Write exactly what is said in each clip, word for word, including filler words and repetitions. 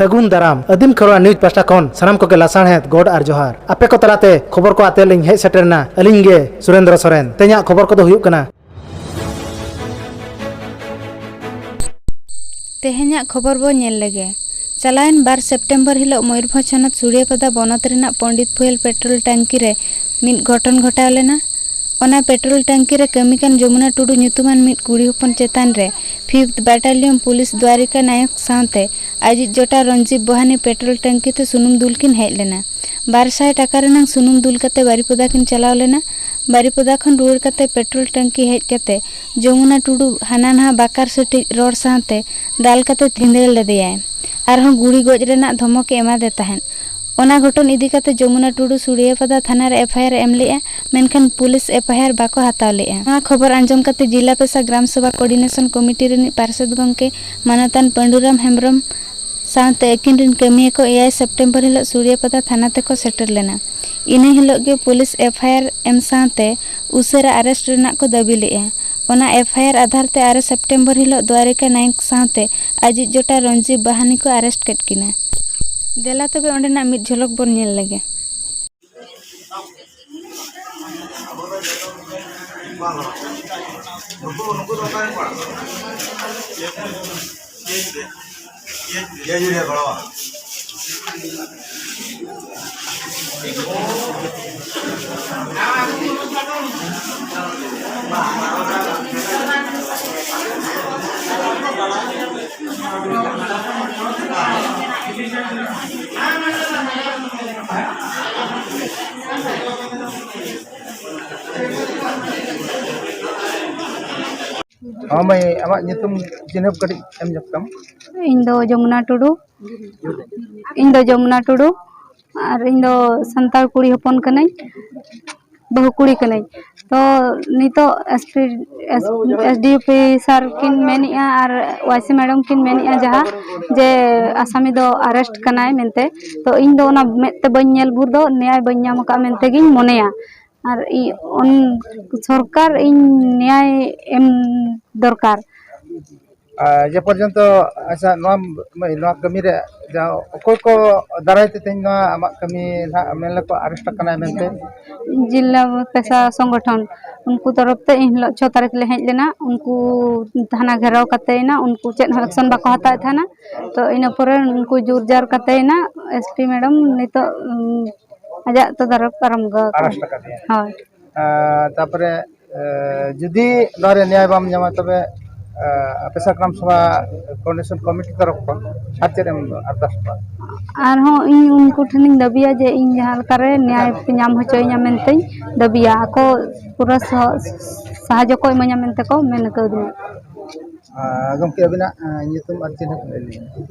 ᱥᱟᱹᱜᱩᱱ ᱫᱟᱨᱟᱢ᱾ ᱟᱹᱫᱤᱢ ᱠᱷᱮᱨᱣᱟᱲ ᱱᱤᱭᱩᱡᱽ ᱯᱟᱦᱴᱟ ᱠᱷᱚᱱ ᱥᱟᱱᱟᱢ ᱠᱚᱜᱮ ᱞᱟᱥᱟᱲᱦᱮᱫ ᱜᱚᱰ ᱟᱨ ᱡᱚᱦᱟᱨ᱾ ᱟᱯᱮ ᱠᱚ ᱛᱟᱞᱟᱛᱮ ᱠᱷᱚᱵᱚᱨ ᱠᱚ ᱟᱛᱮ ᱞᱤᱧ ᱦᱮᱡ ᱥᱮᱴᱮᱨ ᱮᱱᱟ ᱟᱹᱞᱤᱧ ᱜᱮ ᱥᱩᱨᱮᱱᱫᱨᱚ ᱥᱚᱨᱮᱱ᱾ ᱛᱮᱦᱮᱧᱟᱜ ᱠᱷᱚᱵᱚᱨ ᱠᱚᱫᱚ ᱦᱩᱭᱩᱜ ᱠᱟᱱᱟ᱾ ᱛᱮᱦᱮᱧᱟᱜ ᱠᱷᱚᱵᱚᱨ ᱵᱚ ᱧᱮᱞ ᱞᱮᱜᱮ᱾ ᱪᱟᱞᱟᱣᱮᱱ ᱵᱟᱨ ᱥᱮᱯᱴᱮᱢᱵᱚᱨ ᱦᱤᱞᱚᱜ ᱢᱚᱭᱩᱨᱵᱷᱚᱸᱡᱽ ᱦᱚᱱᱚᱛ ᱥᱩᱲᱤᱭᱟᱹᱯᱟᱫᱟ ᱵᱚᱱᱚᱛ ᱨᱮᱱᱟᱜ ᱯᱚᱸᱰᱤᱛ ᱯᱷᱩᱭᱮᱞ ᱯᱮᱴᱨᱳᱞ ᱴᱟᱝᱠᱤ ᱨᱮ ᱢᱤᱫ ᱜᱷᱚᱴᱚᱱ ᱜᱷᱚᱴᱟᱣ ᱞᱮᱱᱟ᱾ ᱚᱱᱟ ᱯᱮᱴᱨᱳᱞ ᱴᱟᱝᱠᱤ ᱨᱮ ᱠᱟᱹᱢᱤ ᱠᱟᱱ ᱡᱚᱢᱩᱱᱟ ᱴᱩᱰᱩ ᱧᱩᱛᱩᱢᱟᱱ ᱢᱤᱫ ᱠᱩᱲᱤ ᱦᱚᱯᱚᱱ ᱪᱮᱛᱟᱱ ᱨᱮ ᱯᱷᱤᱯᱛᱷ ᱵᱟᱴᱟᱞᱤᱭᱚᱱ ᱯᱩᱞᱤᱥ ᱫᱩᱣᱟᱨᱤᱠᱟ ᱱᱟᱭᱚᱠ ᱥᱟᱶᱛᱮ ᱟᱡᱤᱡ ᱡᱚᱴᱟᱣ ᱨᱚᱧᱡᱤᱵᱽ ᱵᱚᱦᱟᱱᱤ ᱯᱮᱴᱨᱳᱞ ᱴᱟᱝᱠᱤ ᱛᱮ ᱥᱩᱱᱩᱢ ᱫᱩᱞ ᱠᱤᱱ ᱦᱮᱡ ᱞᱮᱱᱟ᱾ ᱵᱟᱨ ᱥᱟᱭ ᱴᱟᱠᱟ ᱨᱮᱱᱟᱝ ᱥᱩᱱᱩᱢ ᱫᱩᱞ ᱠᱟᱛᱮ ᱵᱟᱨᱤᱯᱚᱫᱟ ᱠᱤᱱ ᱪᱟᱞᱟᱣ ᱞᱮᱱᱟ᱾ ᱵᱟᱨᱤᱯᱚᱫᱟ ᱠᱷᱚᱱ ᱨᱩᱣᱟᱹᱲ ᱠᱟᱛᱮ ᱯᱮᱴᱨᱳᱞ ᱴᱟᱝᱠᱤ ᱦᱮᱡ ᱠᱟᱛᱮ ᱡᱚᱢᱩᱱᱟ ᱴᱩᱰᱩ ᱦᱟᱱᱟ ᱱᱟᱦᱟ ᱵᱟᱠᱟᱨ ᱥᱟᱹᱴᱤᱡ ᱨᱚᱲ ᱥᱟᱶᱛᱮ ᱫᱟᱞ ᱠᱟᱛᱮ ᱛᱷᱤᱸᱫᱟᱹᱲ ᱞᱮᱫᱮᱭᱟᱭ᱾ ᱟᱨᱦᱚᱸ ᱜᱩᱲᱤ ᱜᱚᱡ ᱨᱮᱱᱟᱜ ᱫᱷᱚᱢᱚᱠ ᱮ ᱮᱢᱟᱫᱮ ᱛᱟᱦᱮᱸᱫ᱾ ᱚᱱᱟ ᱜᱷᱚᱴᱚᱱ ᱤᱫᱤ ᱠᱟᱛᱮ ᱡᱚᱢᱩᱱᱟ ᱴᱩᱰᱩ ᱥᱩᱲᱤᱭᱟᱹᱯᱟᱫᱟ ᱛᱷᱟᱱᱟ ᱨᱮ ᱮᱯᱷ ᱟᱭ ᱟᱨ ᱮ ᱮᱢ ᱞᱮᱫᱼᱟ, ᱢᱮᱱᱠᱷᱟᱱ ᱯᱩᱞᱤᱥ ᱮᱯᱷ ᱟᱭ ᱟᱨ ᱵᱟᱠᱚ ᱦᱟᱛᱟᱣ ᱞᱮᱫᱼᱟ᱾ ᱱᱚᱣᱟ ᱠᱷᱚᱵᱚᱨ ᱟᱸᱡᱚᱢ ᱠᱟᱛᱮ ᱡᱤᱞᱟ ᱯᱮᱥᱟ ᱜᱨᱟᱢ ᱥᱚᱵᱷᱟ ᱠᱳᱚᱨᱰᱤᱱᱮᱥᱚᱱ ᱠᱚᱢᱤᱴᱤ ᱨᱤᱱᱤᱡ ᱯᱟᱨᱥᱮᱛ ᱜᱚᱢᱠᱮ ᱢᱟᱱᱚᱛᱟᱱ ᱯᱟᱹᱰᱩᱨᱟᱢ ᱦᱮᱢᱵᱨᱚᱢ ᱥᱟᱶᱛᱮ ᱟᱹᱠᱤᱱ ᱨᱤᱱ ᱠᱟᱹᱢᱤᱭᱟᱹ ᱠᱚ ᱮᱭᱟᱭ ᱥᱮᱯᱴᱮᱢᱵᱚᱨ ᱦᱤᱞᱚᱜ ᱥᱩᱲᱤᱭᱟᱹᱯᱟᱫᱟ ᱛᱷᱟᱱᱟ ᱛᱮᱠᱚ ᱥᱮᱴᱮᱨ ᱞᱮᱱᱟ᱾ ᱤᱱᱟᱹ ᱦᱤᱞᱚᱜ ᱜᱮ ᱯᱩᱞᱤᱥ ᱮᱯᱷ ᱟᱭ ᱟᱨ ᱮᱢ ᱥᱟᱶᱛᱮ ᱩᱥᱟᱹᱨᱟ ᱟᱨᱮᱥᱴ ᱨᱮᱱᱟᱜ ᱠᱚ ᱫᱟᱹᱵᱤ ᱞᱮᱫᱼᱟ᱾ ᱚᱱᱟ ᱮᱯᱷ ᱟᱭ ᱟᱨ ᱟᱫᱷᱟᱨ ᱛᱮ ᱟᱨᱮ ᱥᱮᱯᱴᱮᱢᱵᱚᱨ ᱦᱤᱞᱚᱜ ᱫᱩᱣᱟᱨᱤᱠᱟ ᱱᱟᱭᱚᱠ ᱥᱟᱶᱛᱮ ᱟᱡᱤᱡ ᱡᱚᱴᱟᱣ ᱨᱚᱧᱡᱤᱵᱽ ᱵᱟᱦᱟᱱᱤ ᱠᱚ ᱟᱨᱮᱥᱴ ᱠᱮᱫ ᱠᱤᱱᱟ᱾ ᱫᱮᱞᱟ ᱛᱚᱵᱮ ᱚᱸᱰᱮᱱᱟᱜ ᱢᱤᱫ ᱡᱷᱚᱞᱚᱠ ᱵᱚᱱ ᱧᱮᱞ ᱞᱮᱜᱮ᱾ ᱦᱚᱸ ᱢᱟᱹᱭ, ᱟᱢᱟᱜ ᱧᱩᱛᱩᱢ ᱪᱤᱱᱦᱟᱹᱯ ᱠᱟᱹᱴᱤᱡ ᱮᱢ ᱧᱚᱜ ᱛᱟᱢ᱾ ᱤᱧ ᱫᱚ ᱡᱚᱢᱩᱱᱟ ᱴᱩᱰᱩ᱾ ᱤᱧ ᱫᱚ ᱡᱚᱢᱩᱱᱟ ᱴᱩᱰᱩ, ᱟᱨ ᱤᱧ ᱫᱚ ᱥᱟᱱᱛᱟᱲ ᱠᱩᱲᱤ ᱦᱚᱯᱚᱱ ᱠᱟᱹᱱᱟᱹᱧ, ᱵᱟᱹᱦᱩ ᱠᱩᱲᱤ ᱠᱟᱹᱱᱟᱹᱧ᱾ ᱛᱚ ᱱᱤᱛᱚᱜ S P, S, S D P sir ᱠᱤᱱ ᱢᱮᱱᱮᱫᱼᱟ ᱟᱨ ᱣᱟᱭ ᱥᱤ ᱢᱮᱰᱟᱢ ᱠᱤᱱ ᱢᱮᱱᱮᱫᱼᱟ ᱡᱟᱦᱟᱸ ᱡᱮ ᱟᱥᱟᱢᱤ ᱫᱚ ᱟᱨᱮᱥᱴ ᱠᱟᱱᱟᱭ ᱢᱮᱱᱛᱮ, ᱛᱚ ᱤᱧ ᱫᱚ ᱚᱱᱟ ᱢᱮᱫ ᱛᱮ ᱵᱟᱹᱧ ᱧᱮᱞ ᱵᱷᱳᱨ ᱫᱚ ᱱᱮᱭᱟᱭ ᱵᱟᱹᱧ ᱧᱟᱢ ᱟᱠᱟᱫ ᱢᱮᱱᱛᱮ ᱜᱤᱧ ᱢᱚᱱᱮᱭᱟ᱾ ᱟᱨ ᱤ-, ᱚᱱ-, ᱥᱚᱨᱠᱟᱨ ᱤᱧ ᱱᱮᱭᱟᱭ ᱮᱢ ᱫᱚᱨᱠᱟᱨ᱾ ᱟᱨ ᱡᱮ ᱯᱚᱨᱡᱚᱱᱛᱚ, ᱟᱪᱪᱷᱟ, ᱱᱚᱣᱟ ᱢᱟᱹᱭ, ᱱᱚᱣᱟ ᱠᱟᱹᱢᱤ ᱨᱮ ᱡᱟ ᱚᱠᱚᱭ ᱠᱚ ᱫᱟᱨᱟᱭ ᱛᱮ ᱛᱮᱦᱮᱧ ᱱᱚᱣᱟ ᱟᱢᱟᱜ ᱠᱟᱹᱢᱤ ᱱᱟᱦᱟᱜ ᱢᱮᱱ ᱞᱮᱠᱚ ᱟᱨᱮᱥᱴ ᱟᱠᱟᱱᱟᱭ ᱢᱮᱱᱛᱮ? ᱡᱤᱞᱟ ᱯᱮᱥᱟ ᱥᱚᱝᱜᱚᱴᱷᱚᱱ, ᱩᱱᱠᱩ ᱛᱚᱨᱚᱯ ᱛᱮ ᱮᱱ ᱦᱤᱞᱳᱜ ᱪᱷᱚ ᱛᱟᱹᱨᱤᱠᱷ ᱞᱮ ᱦᱮᱡ ᱞᱮᱱᱟ᱾ ᱩᱱᱠᱩ ᱛᱷᱟᱱᱟ ᱜᱷᱮᱨᱟᱣ ᱠᱟᱛᱮᱭᱮᱱᱟ, ᱩᱱᱠᱩ ᱪᱮᱫ ᱦᱚᱸ ᱮᱠᱥᱚᱱ ᱵᱟᱠᱚ ᱦᱟᱛᱟᱣᱮᱫ ᱛᱟᱦᱮᱱᱟ᱾ ᱛᱚ ᱤᱱᱟᱹ ᱯᱚᱨᱮ ᱩᱱᱠᱩ ᱡᱳᱨ ᱡᱟᱨ ᱠᱟᱛᱮᱭᱮᱱᱟ, ᱮᱥ ᱯᱤ ᱢᱮᱰᱟᱢ ᱱᱤᱛᱚᱜ ᱩᱢ, ᱟᱡᱟᱜ ᱛᱚᱫᱟᱨᱚᱠ ᱟᱨᱟᱢᱵᱷᱚ ᱟᱠᱟᱱᱟ᱾ ᱟᱨᱮᱥᱴ ᱟᱠᱟᱫᱮᱭᱟ᱾ ᱦᱳᱭ᱾ ᱟᱨ ᱛᱟᱯᱚᱨᱮ ᱮ, ᱡᱩᱫᱤ ᱱᱚᱣᱟ ᱨᱮ ᱱᱮᱭᱟᱭ ᱵᱟᱢ ᱧᱟᱢᱟ, ᱛᱚᱵᱮ ᱮ, ᱯᱮᱥᱟ ᱜᱨᱟᱢ ᱥᱚᱵᱷᱟ ᱠᱳᱚᱨᱰᱤᱱᱮᱥᱚᱱ ᱠᱚᱢᱤᱴᱤ ᱛᱚᱨᱚᱯ ᱠᱷᱚᱱ ᱟᱨ ᱪᱮᱫ ᱮᱢ ᱟᱨᱫᱟᱥ ᱠᱚᱣᱟ? ᱟᱨᱦᱚᱸ ᱤᱧ ᱩᱱᱠᱩ ᱴᱷᱮᱱᱤᱧ ᱫᱟᱹᱵᱤᱭᱟ ᱡᱮ ᱤᱧ ᱡᱟᱦᱟᱸ ᱞᱮᱠᱟᱨᱮ ᱱᱮᱭᱟᱭ ᱯᱮ ᱧᱟᱢ ᱦᱚᱪᱚᱭᱤᱧᱟ ᱢᱮᱱᱛᱮᱧ ᱫᱟᱹᱵᱤᱭᱟ᱾ ᱟᱠᱚ ᱯᱩᱨᱟᱹ ᱥᱚᱦ-, ᱥᱟᱦᱟᱡᱽᱡᱚ ᱠᱚ ᱤᱢᱟᱹᱧᱟ ᱢᱮᱱᱛᱮ ᱠᱚ ᱢᱮᱱ ᱠᱟᱹᱣᱫᱤᱧᱟ᱾ ᱟᱨ ᱜᱚᱢᱠᱮ, ᱟᱹᱵᱤᱱᱟᱜ ᱮ, ᱧᱩᱛᱩᱢ ᱟᱨ ᱪᱤᱱᱦᱟᱹ ᱠᱚ ᱞᱟᱹᱭ ᱞᱮᱜᱮ᱾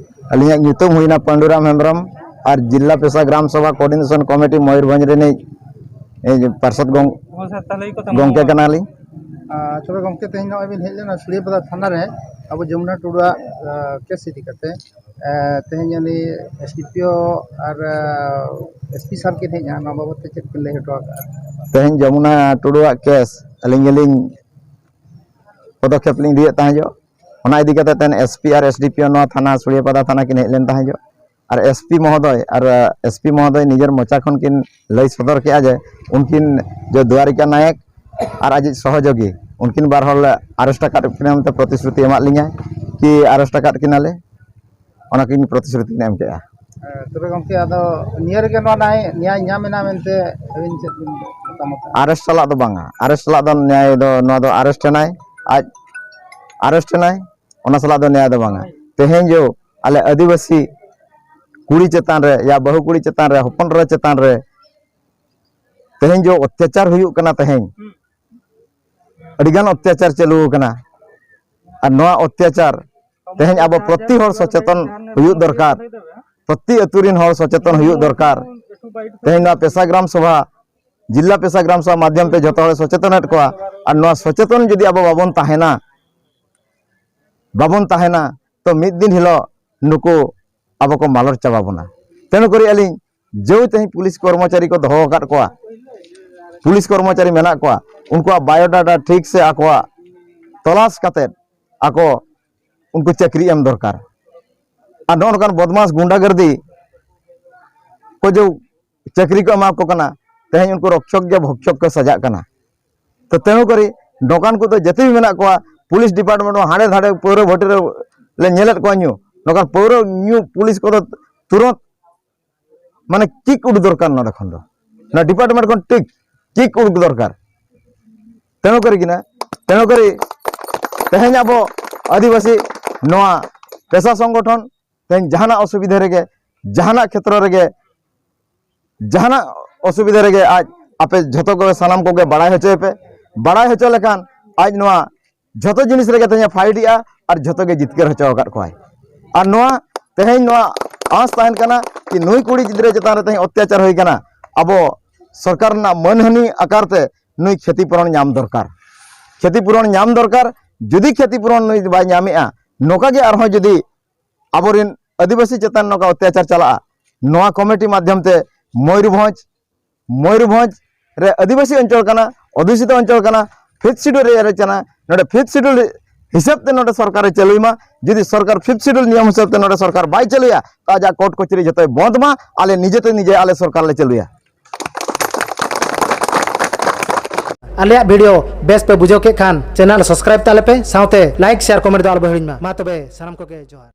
ᱟᱹᱞᱤᱧᱟᱜ ᱧᱩᱛᱩᱢ ᱦᱩᱭᱱᱟ ᱯᱟᱹᱰᱩᱨᱟᱢ ᱦᱮᱢᱵᱨᱚᱢ ᱟᱨ ᱡᱤᱞᱟ ᱯᱮᱥᱟ ᱜᱨᱟᱢ ᱥᱚᱵᱷᱟ ᱠᱳᱚᱨᱰᱤᱱᱮᱥᱚᱱ ᱠᱚᱢᱤᱴᱤ ᱢᱚᱭᱩᱨᱵᱷᱚᱸᱡᱽ ᱨᱤᱱᱤᱡ ᱮ, ᱯᱟᱨᱥᱮᱫ ᱜᱚᱝ-, ᱜᱚᱝᱠᱮ ᱠᱟᱱᱟᱞᱤᱧ᱾ ᱟᱨ ᱛᱚᱵᱮ ᱜᱚᱢᱠᱮ, ᱛᱮᱦᱮᱧ ᱱᱚᱜᱼᱚᱭ ᱵᱤᱱ ᱦᱮᱡ ᱞᱮᱱᱟ ᱥᱩᱲᱤᱭᱟᱹᱯᱟᱫᱟ ᱛᱷᱟᱱᱟ ᱨᱮ, ᱟᱵᱚ ᱡᱚᱢᱩᱱᱟ ᱴᱩᱰᱩᱣᱟᱜ ᱮ, ᱠᱮᱥ ᱤᱫᱤ ᱠᱟᱛᱮ᱾ ᱮ, ᱛᱮᱦᱮᱧ ᱩᱱᱤ ᱮᱥ ᱰᱤ ᱯᱤ ᱳ ᱟᱨ ᱮ, ᱮᱥ ᱯᱤ ᱥᱟᱨ ᱠᱤᱱ ᱦᱮᱡ ᱮᱱᱟ, ᱱᱚᱣᱟ ᱵᱟᱵᱚᱫ ᱛᱮ ᱪᱮᱫ ᱵᱤᱱ ᱞᱟᱹᱭ ᱦᱚᱴᱚ ᱟᱠᱟᱫᱼᱟ? ᱛᱮᱦᱮᱧ ᱡᱚᱢᱩᱱᱟ ᱴᱩᱰᱩᱣᱟᱜ ᱠᱮᱥ ᱟᱹᱞᱤᱧ ᱜᱮᱞᱤᱧ ᱯᱚᱫᱚᱠᱷᱮᱯ ᱞᱤᱧ ᱤᱫᱤᱭᱮᱫ ᱛᱟᱦᱮᱸ ᱡᱚᱜ᱾ ᱚᱱᱟ ᱤᱫᱤ ᱠᱟᱛᱮ ᱛᱮᱦᱮᱧ ᱮᱥ ᱯᱤ ᱟᱨ ᱮᱥ ᱰᱤ ᱯᱤ ᱳ ᱱᱚᱣᱟ ᱛᱷᱟᱱᱟ ᱥᱩᱲᱤᱭᱟᱹᱯᱟᱫᱟ ᱛᱷᱟᱱᱟ ᱠᱤᱱ ᱦᱮᱡ ᱞᱮᱱ ᱛᱟᱦᱮᱸ ᱡᱚᱜ᱾ ᱟᱨ ᱮᱥ ᱯᱤ ᱢᱚᱦᱳᱫᱚᱭ ᱟᱨ ᱮᱥ ᱯᱤ ᱢᱚᱦᱳᱫᱚᱭ ᱱᱤᱡᱮᱨ ᱢᱚᱪᱟ ᱠᱷᱚᱱ ᱠᱤᱱ ᱞᱟᱹᱭ ᱥᱚᱫᱚᱨ ᱠᱮᱜᱼᱟ ᱡᱮ ᱩᱱᱠᱤᱱ ᱡᱮ ᱫᱩᱣᱟᱨᱤᱠᱟ ᱱᱟᱭᱮᱠ ᱟᱨ ᱟᱡᱤᱡ ᱥᱚᱦᱚᱡᱳᱜᱤ, ᱩᱱᱠᱤᱱ ᱵᱟᱨ ᱦᱚᱲ ᱞᱮ ᱟᱨᱮᱥᱴ ᱟᱠᱟᱫ ᱠᱤᱱᱟ ᱢᱮᱱᱛᱮ ᱯᱨᱚᱛᱤᱥᱨᱩᱛᱤ ᱮᱢᱟᱫ ᱞᱤᱧᱟᱭ ᱠᱤ ᱟᱨᱮᱥᱴ ᱟᱠᱟᱫ ᱠᱤᱱᱟᱞᱮ, ᱚᱱᱟ ᱠᱤᱱ ᱯᱨᱚᱛᱤᱥᱨᱩᱛᱤ ᱠᱤᱱ ᱮᱢ ᱠᱮᱜᱼᱟ᱾ ᱦᱮᱸ, ᱛᱚᱵᱮ ᱜᱚᱢᱠᱮ, ᱟᱫᱚ ᱱᱤᱭᱟᱹ ᱨᱮᱜᱮ ᱱᱚᱣᱟ ᱱᱟᱭ-, ᱱᱮᱭᱟᱭ ᱧᱟᱢ ᱮᱱᱟ ᱢᱮᱱᱛᱮ ᱟᱹᱵᱤᱱ ᱪᱮᱫ ᱵᱤᱱ ᱢᱚᱛᱟᱢᱚᱛᱟ? ᱟᱨᱮᱥᱴ ᱥᱟᱞᱟᱜ ᱫᱚ ᱵᱟᱝᱟ, ᱟᱨᱮᱥᱴ ᱥᱟᱞᱟᱜ ᱫᱚ ᱱᱮᱭᱟᱭ ᱫᱚ, ᱱᱚᱣᱟ ᱫᱚ ᱟᱨᱮᱥᱴ ᱮᱱᱟᱭ, ᱟᱡ ᱟᱨᱮᱥᱴ ᱮᱱᱟᱭ, ᱚᱱᱟ ᱥᱟᱞᱟᱜ ᱫᱚ ᱱᱮᱭᱟᱭ ᱫᱚ ᱵᱟᱝᱟ᱾ ᱛᱮᱦᱮᱧ ᱡᱚ ᱟᱞᱮ ᱟᱹᱫᱤᱵᱟᱹᱥᱤ ᱠᱩᱲᱤ ᱪᱮᱛᱟᱱ ᱨᱮ ᱭᱟ ᱵᱟᱹᱦᱩ ᱠᱩᱲᱤ ᱪᱮᱛᱟᱱ ᱨᱮ, ᱦᱚᱯᱚᱱ ᱮᱨᱟ ᱪᱮᱛᱟᱱ ᱨᱮ ᱛᱮᱦᱮᱧ ᱡᱚ ᱚᱛᱛᱟᱪᱟᱨ ᱦᱩᱭᱩᱜ ᱠᱟᱱᱟ, ᱛᱮᱦᱮᱧ ᱟᱹᱰᱤᱜᱟᱱ ᱚᱛᱛᱟᱪᱟᱨ ᱪᱟᱹᱞᱩ ᱟᱠᱟᱱᱟ᱾ ᱟᱨ ᱱᱚᱣᱟ ᱚᱛᱛᱟᱪᱟᱨ ᱛᱮᱦᱮᱧ ᱟᱵᱚ ᱯᱨᱚᱛᱤ ᱦᱚᱲ ᱥᱚᱪᱮᱛᱚᱱ ᱦᱩᱭᱩᱜ ᱫᱚᱨᱠᱟᱨ, ᱯᱨᱚᱛᱤ ᱟᱹᱛᱩ ᱨᱮᱱ ᱦᱚᱲ ᱥᱚᱪᱮᱛᱚᱱ ᱦᱩᱭᱩᱜ ᱫᱚᱨᱠᱟᱨ᱾ ᱛᱮᱦᱮᱧ ᱱᱚᱣᱟ ᱯᱮᱥᱟ ᱜᱨᱟᱢ ᱥᱚᱵᱷᱟ, ᱡᱤᱞᱟ ᱯᱮᱥᱟ ᱜᱨᱟᱢ ᱥᱚᱵᱷᱟ ᱢᱟᱫᱽᱫᱷᱚᱢ ᱛᱮ ᱡᱚᱛᱚ ᱦᱚᱲ ᱥᱚᱪᱮᱛᱚᱱᱮᱫ ᱠᱚᱣᱟ᱾ ᱟᱨ ᱱᱚᱣᱟ ᱥᱚᱪᱮᱛᱚᱱ ᱡᱩᱫᱤ ᱟᱵᱚ ᱵᱟᱵᱚᱱ ᱛᱟᱦᱮᱱᱟ, ᱵᱟᱵᱚᱱ ᱛᱟᱦᱮᱱᱟ, ᱛᱚ ᱢᱤᱫ ᱫᱤᱱ ᱦᱤᱞᱳᱜ ᱱᱩᱠᱩ ᱟᱵᱚ ᱠᱚ ᱢᱟᱞᱚᱴ ᱪᱟᱵᱟ ᱵᱚᱱᱟ᱾ ᱛᱮᱱᱩ ᱠᱚᱨᱮ ᱟᱹᱞᱤᱧ ᱡᱮ ᱛᱮᱦᱮᱧ ᱯᱩᱞᱤᱥ ᱠᱚᱨᱢᱚᱪᱟᱨᱤ ᱠᱚ ᱫᱚᱦᱚ ᱟᱠᱟᱫ ᱠᱚᱣᱟ, ᱯᱩᱞᱤᱥ ᱠᱚᱨᱢᱚᱪᱟᱨᱤ ᱢᱮᱱᱟᱜ ᱠᱚᱣᱟ, ᱩᱱᱠᱩᱣᱟᱜ ᱵᱟᱭᱳᱰᱟᱴᱟ ᱴᱷᱤᱠ ᱥᱮ ᱟᱠᱚᱣᱟᱜ ᱛᱚᱞᱟᱥ ᱠᱟᱛᱮᱫ ᱟᱠᱚ ᱩᱱᱠᱩ ᱪᱟᱹᱠᱨᱤ ᱮᱢ ᱫᱚᱨᱠᱟᱨ᱾ ᱟᱨ ᱱᱚᱜᱼᱚ ᱱᱚᱝᱠᱟᱱ ᱵᱚᱫᱢᱟᱥ ᱜᱩᱱᱰᱟᱜᱟᱨᱫᱤ ᱠᱚ ᱡᱮ ᱪᱟᱹᱠᱨᱤ ᱠᱚ ᱮᱢᱟ ᱠᱚ ᱠᱟᱱᱟ, ᱛᱮᱦᱮᱧ ᱩᱱᱠᱩ ᱨᱚᱠᱪᱷᱚᱠ ᱜᱮ ᱵᱷᱚᱠᱪᱷᱚᱠ ᱠᱚ ᱥᱟᱡᱟᱜ ᱠᱟᱱᱟ᱾ ᱛᱚ ᱛᱮᱦᱚᱸ ᱠᱚᱨᱮ ᱱᱚᱝᱠᱟᱱ ᱠᱚᱫᱚ ᱡᱟᱹᱛᱤ ᱢᱮᱱᱟᱜ ᱠᱚᱣᱟ, ᱯᱩᱞᱤᱥ ᱰᱤᱯᱟᱨᱴᱢᱮᱱᱴ ᱦᱚᱸ ᱦᱟᱸᱰᱮ ᱫᱷᱟᱰᱮ ᱯᱟᱹᱣᱨᱟᱹ ᱵᱷᱟᱹᱴᱤ ᱨᱮ ᱞᱮ ᱧᱮᱞᱮᱫ ᱠᱚᱣᱟ ᱧᱩ᱾ ᱱᱚᱝᱠᱟᱱ ᱯᱟᱹᱣᱨᱟᱹ ᱧᱩ ᱯᱩᱞᱤᱥ ᱠᱚᱫᱚ ᱛᱩᱨᱟᱹᱛ ᱢᱟᱱᱮ ᱠᱤᱠ ᱩᱰᱩᱠ ᱫᱚᱨᱠᱟᱨ ᱱᱚᱰᱮ ᱠᱷᱚᱱ ᱫᱚ, ᱱᱚᱣᱟ ᱰᱤᱯᱟᱨᱴᱢᱮᱱᱴ ᱠᱷᱚᱱ ᱴᱷᱤᱠ ᱠᱤᱠ ᱩᱰᱩᱠ ᱫᱚᱨᱠᱟᱨ᱾ ᱛᱮᱦᱚᱸ ᱠᱚᱨᱮ ᱜᱮ ᱱᱟ, ᱛᱮᱦᱚᱸ ᱠᱚᱨᱮ ᱛᱮᱦᱮᱧ ᱟᱵᱚ ᱟᱹᱫᱤᱵᱟᱹᱥᱤ ᱱᱚᱣᱟ ᱯᱮᱥᱟ ᱥᱚᱝᱜᱚᱴᱷᱚᱱ ᱛᱮᱦᱮᱧ ᱡᱟᱦᱟᱱᱟᱜ ᱚᱥᱩᱵᱤᱫᱷᱟ ᱨᱮᱜᱮ, ᱡᱟᱦᱟᱱᱟᱜ ᱠᱷᱮᱛᱨᱚ ᱨᱮᱜᱮ, ᱡᱟᱦᱟᱱᱟᱜ ᱚᱥᱩᱵᱤᱫᱷᱟ ᱨᱮᱜᱮ ᱟᱡ ᱟᱯᱮ ᱡᱷᱚᱛᱚ ᱠᱚ ᱥᱟᱱᱟᱢ ᱠᱚᱜᱮ ᱵᱟᱲᱟᱭ ᱦᱚᱪᱚᱭ ᱯᱮ᱾ ᱵᱟᱲᱟᱭ ᱦᱚᱪᱚ ᱞᱮᱠᱷᱟᱱ ᱟᱡ ᱱᱚᱣᱟ ᱡᱷᱚᱛᱚ ᱡᱤᱱᱤᱥ ᱨᱮᱜᱮ ᱛᱮᱦᱮᱧ ᱯᱷᱟᱭᱤᱴ ᱮᱜᱼᱟ ᱟᱨ ᱡᱷᱚᱛᱚ ᱜᱮ ᱡᱤᱛᱠᱟᱹᱨ ᱦᱚᱪᱚ ᱟᱠᱟᱫ ᱠᱚᱣᱟᱭ᱾ ᱟᱨ ᱱᱚᱣᱟ ᱛᱮᱦᱮᱧ ᱱᱚᱣᱟ ᱟᱸᱥ ᱛᱟᱦᱮᱱ ᱠᱟᱱᱟ ᱠᱤ ᱱᱩᱭ ᱠᱩᱲᱤ ᱜᱤᱫᱽᱨᱟᱹ ᱪᱮᱛᱟᱱ ᱨᱮ ᱛᱮᱦᱮᱧ ᱚᱛᱛᱟᱪᱟᱨ ᱦᱩᱭ ᱠᱟᱱᱟ, ᱟᱵᱚ ᱥᱚᱨᱠᱟᱨ ᱨᱮᱱᱟᱜ ᱢᱟᱹᱱᱦᱟᱹᱱᱤ ᱟᱠᱟᱨ ᱛᱮ ᱱᱩᱭ ᱠᱷᱮᱛᱤ ᱯᱩᱨᱚᱱ ᱧᱟᱢ ᱫᱚᱨᱠᱟᱨ, ᱠᱷᱮᱛᱤ ᱯᱩᱨᱚᱱ ᱧᱟᱢ ᱫᱚᱨᱠᱟᱨ᱾ ᱡᱩᱫᱤ ᱠᱷᱮᱛᱤ ᱯᱩᱨᱚᱱ ᱱᱩᱭ ᱵᱟᱭ ᱧᱟᱢᱮᱜᱼᱟ, ᱱᱚᱝᱠᱟ ᱜᱮ ᱟᱨᱦᱚᱸ ᱡᱩᱫᱤ ᱟᱵᱚᱨᱮᱱ ᱟᱹᱫᱤᱵᱟᱹᱥᱤ ᱪᱮᱛᱟᱱ ᱱᱚᱝᱠᱟ ᱚᱛᱛᱟᱪᱟᱨ ᱪᱟᱞᱟᱜᱼᱟ, ᱱᱚᱣᱟ ᱠᱚᱢᱤᱴᱤ ᱢᱟᱫᱽᱫᱷᱚᱢ ᱛᱮ ᱢᱚᱭᱩᱨᱵᱷᱚᱸᱡᱽ, ᱢᱚᱭᱩᱨᱵᱷᱚᱸᱡᱽ ᱨᱮ ᱟᱹᱫᱤᱵᱟᱹᱥᱤ ᱚᱧᱪᱚᱞ ᱠᱟᱱᱟ, ᱚᱫᱷᱩᱥᱤᱛᱚ ᱚᱧᱪᱚᱞ ᱠᱟᱱᱟ, ᱯᱷᱤᱯᱛᱷ ᱥᱤᱰᱩᱞ ᱮᱨᱤᱭᱟ ᱨᱮ ᱠᱟᱱᱟ, ᱱᱚᱰᱮ ᱯᱷᱤᱯᱛᱷ ᱥᱤᱰᱩᱞ ᱦᱤᱥᱟᱹᱵ ᱛᱮ ᱱᱚᱰᱮ ᱥᱚᱨᱠᱟᱨᱮ ᱪᱟᱹᱞᱩᱭ ᱢᱟ᱾ ᱡᱩᱫᱤ ᱥᱚᱨᱠᱟᱨ ᱯᱷᱤᱯᱛᱷ ᱥᱤᱰᱩᱞ ᱱᱤᱭᱚᱢ ᱦᱤᱥᱟᱹᱵ ᱛᱮ ᱱᱚᱰᱮ ᱥᱚᱨᱠᱟᱨ ᱵᱟᱭ ᱪᱟᱹᱞᱩᱭᱟ, ᱛᱚ ᱟᱡᱟᱜ ᱠᱳᱨᱴ ᱠᱚᱪᱟᱹᱨᱤ ᱡᱷᱚᱛᱚᱭ ᱵᱚᱱᱫ ᱢᱟ᱾ ᱟᱞᱮ ᱱᱤᱡᱮᱛᱮ ᱱᱤᱡᱮ ᱟᱞᱮ ᱥᱚᱨᱠᱟᱨ ᱞᱮ ᱪᱟᱹᱞᱩᱭᱟ᱾ ᱟᱞᱮᱭᱟᱜ ᱵᱷᱤᱰᱤᱭᱳ ᱵᱮᱥ ᱯᱮ ᱵᱩᱡᱷᱟᱹᱣ ᱠᱮᱫ ᱠᱷᱟᱱ ᱪᱮᱱᱮᱞ ᱥᱟᱵᱥᱠᱨᱟᱭᱤᱵ ᱛᱟᱞᱮ ᱯᱮ, ᱥᱟᱶᱛᱮ ᱞᱟᱭᱤᱠ, ᱥᱮᱭᱟᱨ, ᱠᱚᱢᱮᱱᱴ ᱫᱚ ᱟᱞᱚ ᱯᱮ ᱦᱤᱲᱤᱧ ᱢᱟ᱾ ᱢᱟ ᱛᱚᱵᱮ ᱥᱟᱱᱟᱢ ᱠᱚᱜᱮ ᱡᱚᱦᱟᱨ᱾